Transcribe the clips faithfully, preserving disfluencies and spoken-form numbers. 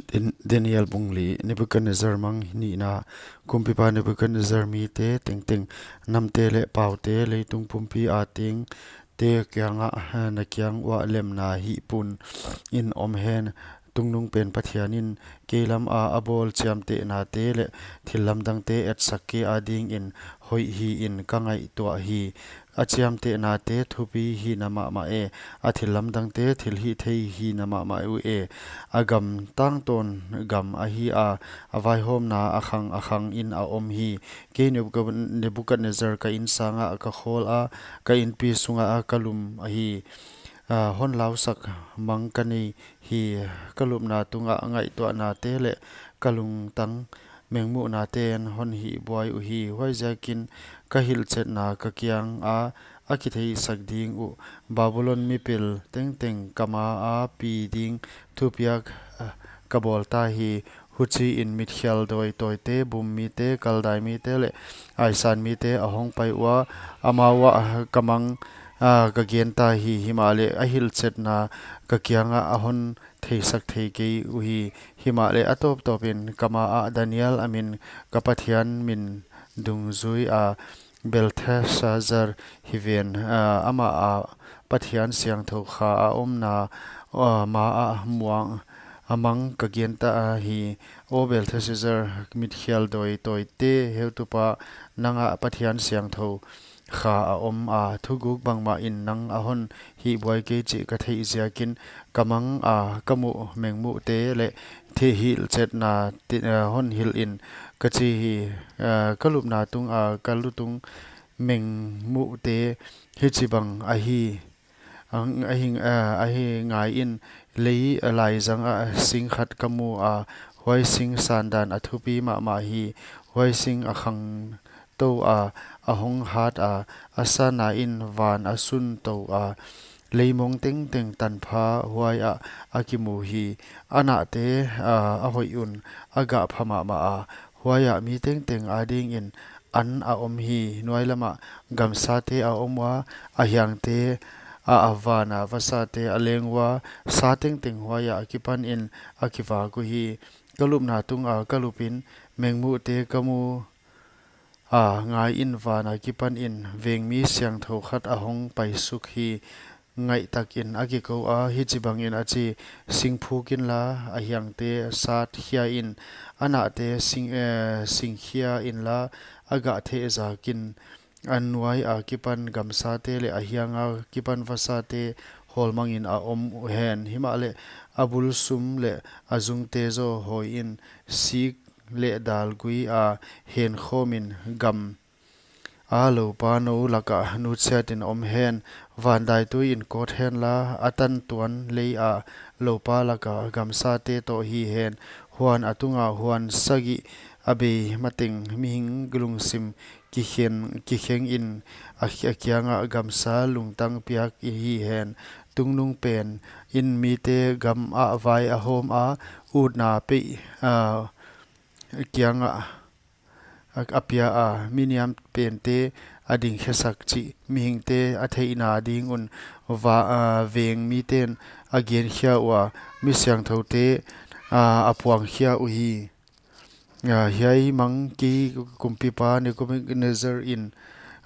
Dan-, Daniel bung li. Nebukadnezzar mang nihna. Kumpipa Nebukadnezzar mite tengteng, namte leh paute, leitung pumpi a tengte kiangah, eh, na kiang uah lemna hih punin om hen. Tungnungpen Pathian in kei lam a a bawl chiamtehnate leh thil lamdangte etsak kei adingin hoih hiin ka ngaihtuah hi. A chiamtehnate thupi hihna mahmah e, a thil lamdangte thilhihthei hihna mahmah uh e. A gam tangtawn gam ahi a, a vaihawmna a khang a khangin a om hi. Kei Nebuchad-, Nebukadnezzar ka inn sangah ka khawl a, ka inpi sungah ka lum hi. Ah, hon lausak mang ka nei hi. Ka lupna tungah ngaihtuahnate leh ka lungtang mengmuhnate'n hon hihbuai uhi. Huaiziakin ka hilhchetna ka kiang a a kitheisak ding uh. Babulon mipil tengteng ka ma a pi ding thupiak, ah, ka bawl ta hi. Huchiin mitkhial dawi tawite, Bum mite, Kaldai mite leh Aisan mite a hong pai ua, amau ah ka mang, ah, ka gen ta hi. Himahleh a hilhchetna ka kiangah a hon theisak thei kei uhi. Himahleh a tawptawpin ka ma ah Daniel a min, ka Pathian min dungzui a, Belteshazzar hi ven, ah, amah a Pathian siangthou kha a omna, ah, ma ah muang a mang ka gen ta hi. Aw Belteshazzar, mitkhial dawi tawite heutupa, nang ah Pathian siangthou kha a om a, thuguk bangmahin nang a hon hihbuai kei chih ka theih ziakin, ka mang a ka muh mengmuhte leh thil hilhchetna ti-, eh, hon hilhin ka chi hi. Eh, ka lupna tung a ka lutung mengmuhte hichibang ahi. Ang-, ahi, eh, ahi ngaiin, lei, eh, laizang ah sing khat ka mu a, huai sing sandan a thupi mahmah hi. Huai sing a khang tou a, a hong hat a, a sanna in van a sun tou a, leimong tengteng tanpha huai ah a kimu hi. A nahte, ah, a hoih un, a gah pha mahmah a, huai ah mi tengteng adingin an a om hi. Nuai lamah gamsate a om ua, a hiangte a, a van a vasate a leng ua, sa tengteng huai ah a kipanin a kivak uhi. Ka lupna tung a ka lupin, mengmuhte ka mu a, ngaiin, van a kipanin vengmi siangthou khat a hong paisuk hi. Ngaihtakin a kikou a, hichibangin a chi: Sing phuk inla, a hiangte sat khia in, a nahte sing, eh, sing khia inla, a gah theh zakin. A nuai a kipan gamsate leh a hiang a kipan vasate hawlmangin a om uhen. Himahleh a bul sum leh a zungte zaw hawiin, sik leh dal gui a henkhawmin, gam a loupa nou lakah nutsiatin om hen. Van daituiin kawt henla, a tantuan lei a loupa laka gamsate toh hi hen. Huan a tunga huan sagih a bei mateng mihing lungsim kikhen, kikhengin a, a kiangah gamsa lungtang piak hi hen. Tungnungpen in mite gam ah vai a hawm a, utna peih, ah, kiangah a, a pia a, mi niampente a dingkhesak chih mihingte a theihna ding un va, a, veng miten a genkhia ua, mi siangthoute, a, a puangkhia uhi. A, hiai mang kei kumpipa Nebuchadnezzar in,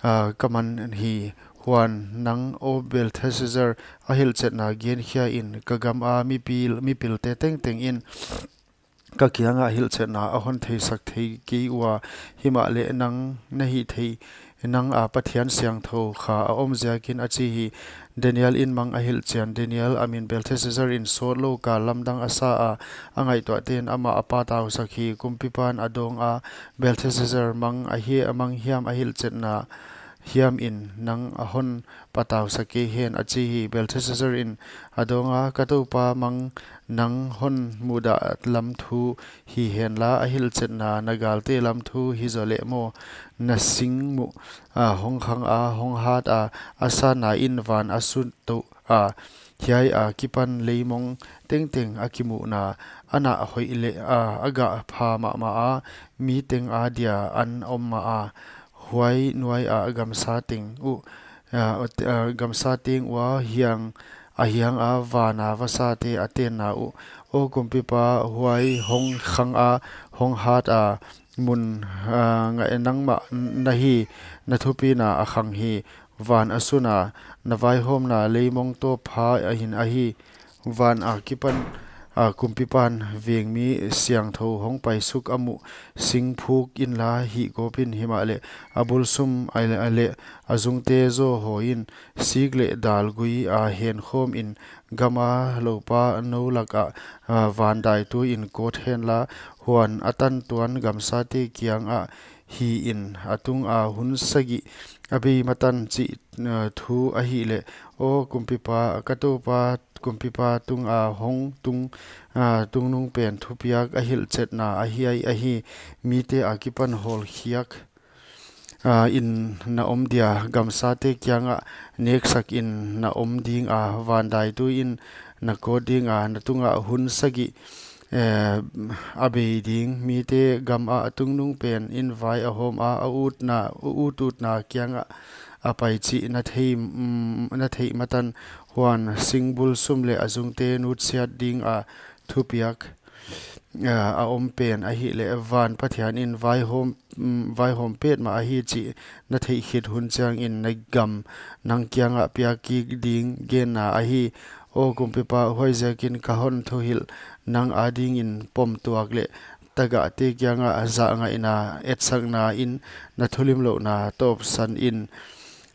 a, ka man hi. Huan nang, aw Belteshazzar, a hilhchetna genkhiain, ka gam a mipil, mipilte tengteng in ka kiangah hilhchetna a hon theisak thei kei ua, himahleh nang na hih theih, nang a Pathian siangthou kha a om ziakin, a chi hi. Daniel in mang a hilhchian. Daniel a min Belteshazzar in sawtlou kal lamdang a sa a, a ngaihtuahte'n amah a patausak hi. Kumpipan a dawng a, Belteshazzar, mang a hi-, a mang hiam a hilhchetna hiamin nang a hon patausak kei hen, a chi hi. Belteshazzar in a dawng a, ka toupa mang, nang hon mudah lam thu hi henla, a hilhchetna na galte lam thu hi zaw leh maw? Na sing muh, a, hong khang a, hong hat a, a sanna in van a sun tou a, hiai a kipan leimong tengteng a kimuhna, a nah hoih leh a, a gah pha mahmah a, mi teng adia an om mah a, huai nuai a gamsa teng uh, a, a, gamsa teng ua hiang, a hiang a van a vasate a tenna uh, Aw Kumpipa, huai hong khang a, hong hat a, mun, ah, ngai nangmah na hi, na thupina a khang hi. Van a sun a, na vaihawmna leimong tawp pha ahin ahi. Van a kipan, ah, Kumpipan vengmi siangthou hong paisuk a muh sing phuk inla hih kawpin, himahleh a bulsum a le, a le, a zungte zaw hawiin, sik leh dal gui a henkhawm in, gam a loupa nou lak ah, ah, van daitui in kawt henla, huan a tantuan gamsate kiangah hi in, a tung a hun sagih a bei matan chih, ah, thu ahihleh, aw Kumpipa, ka Toupa Kumpipa tung a hong tung, ah, tungnungpen thupiak a hilhchetna ahi ai ahi, mite a kipan hawlkhiak, ah, in na om dia, gamsate kiangah neksak in na om ding a, van daitui in na kawt ding a, na tungah hun sagih, eh, a bei ding, mite gam a tungnungpen in vai a hawm a, a utna, a ut utna kiangah a pai chih na thei, mm, na theih matan, huan sing bulsum leh a zungte nutsiat ding a thupiak, ah, a om pen ahihleh, van Pathian in vaihawm, mm, vaihawm petmah ahi chih na theih khit hun chiangin na gam nang kiangah piak kik ding genna ahi. Aw Kumpipa, huaiziakin ka hon thuhilh nang adingin pom tuak leh tagahte kiangah zahngaihna etsakna in na thulimlouhna tawpsan in,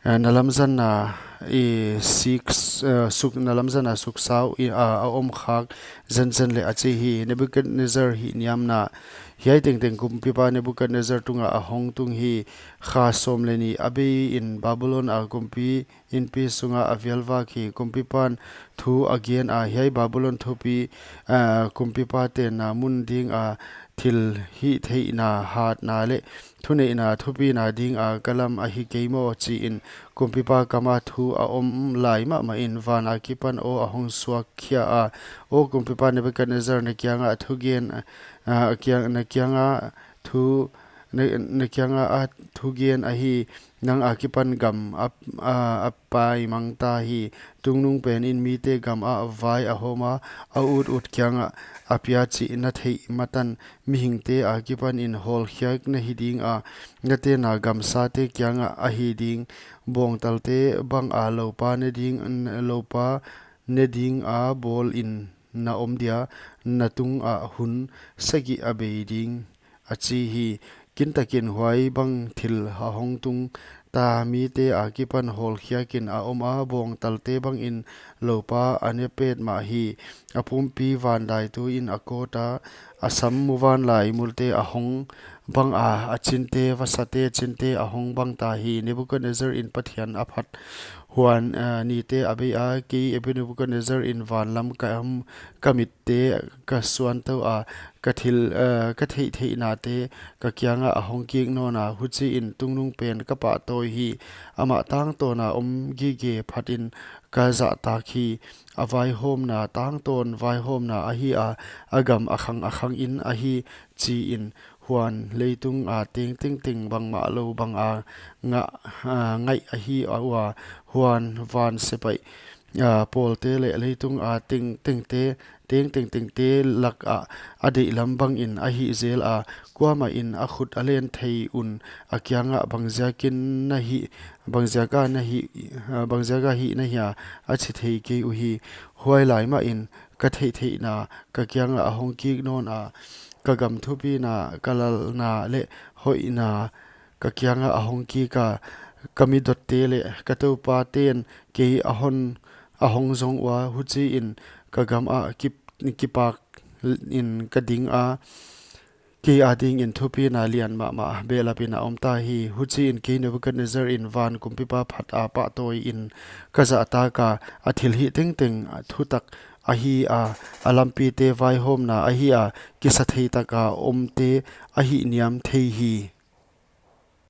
eh, na lamzanna i sik, eh, suk, na lamzanna suksau i, a, a om khak zenzen leh, a chi hi. Nebukadnezzar hihniamna. Hiai tengteng Kumpipa Nebukadnezzar tungah a hong tung hi. Kha sawm leh nih a bei in Babulon a kumpi inpi sunga a vialvak hi. Kumpipan thu a gen a, hiai Babulon thupi, ah, Kumpipa tenna mun ding a, thil hihtheihna hatna leh thuneihna thupina ding a ka lam ahi kei maw, chi in Kumpipa kam a thu a om lai mahmah in van a kipan aw a hong suak khia a. Aw Kumpipa Nebukadnezzar, na kiangah thugen, ah, a kiang, na kiangah thu, na, na kiangah a thugen ahi, nang a kipan gam a, a, a paimang ta hi. Tungnungpen in mite gam a vai a hawm a, a ut ut kiangah a pia chih na theih matan, mihingte a kipan in hawlkhiak na hi ding a, na tenna gamsate kiangah a hi ding. Bawngtalte bang a loupa ne ding, loupa ne ding a bawl in na om dia, na tungah hun sagih a bei ding, a chi hi. Kintakin huai bang thil a hong tung ta, mite a kipan hawlkhiak in a om a, bawngtalte bang in loupa a ne petmah hi. A pumpi van daitui in a kawt a, a sam muvanlai multe a hong bang a, a chinte, vasate chinte a hong bang ta hi. Nebukadnezzar in Pathian a phat huan, eh, nite a bei a, kei Nebukadnezzar in van lam ka, ka mit te ka suantou a, ka thil, eh, ka theihtheihnate ka kiangah a hong kik nawn a, huchiin tungnungpen ka pahtawi hi. Amah tangtawn a om gige phatin ka zahtak hi. A vaihawmna tangtawn vaihawmna ahi a, a gam a khang a khangin ahi, chi in. Huan leitung a teng tengteng bangmah lou bang a nga, a, ngaih ahi a ua, huan van sepaih, a, pawlte leh leitung a teng tengte, teng tengtengte lak ah a deihlam bangin a hih zel a, kuamah in a khut a len thei un, a kiangah bangziakin na hih, bangziaka na hih, a, bangziaka hih na hia, a chi thei kei uhi. Huai lai mahin ka theihtheihna ka kiangah a hong kik nawn a, ka gam thupina, ka lalna leh hoihna ka kiangah a hong kik a, ka midotte leh ka toupaten kei a hon, a hong zong ua, huchiin ka gam ah kip, kipak in ka ding a, kei adingin thupina lian mahmah behlapin a om ta hi. Huchiin kei Nebukadnezzar in van kumpipa phat a pahtawi in ka zahtak a, a thilhih tengteng thutak ahi a, a lampite vaihawmna ahi a, kisathei taka omte a hihniam thei hi.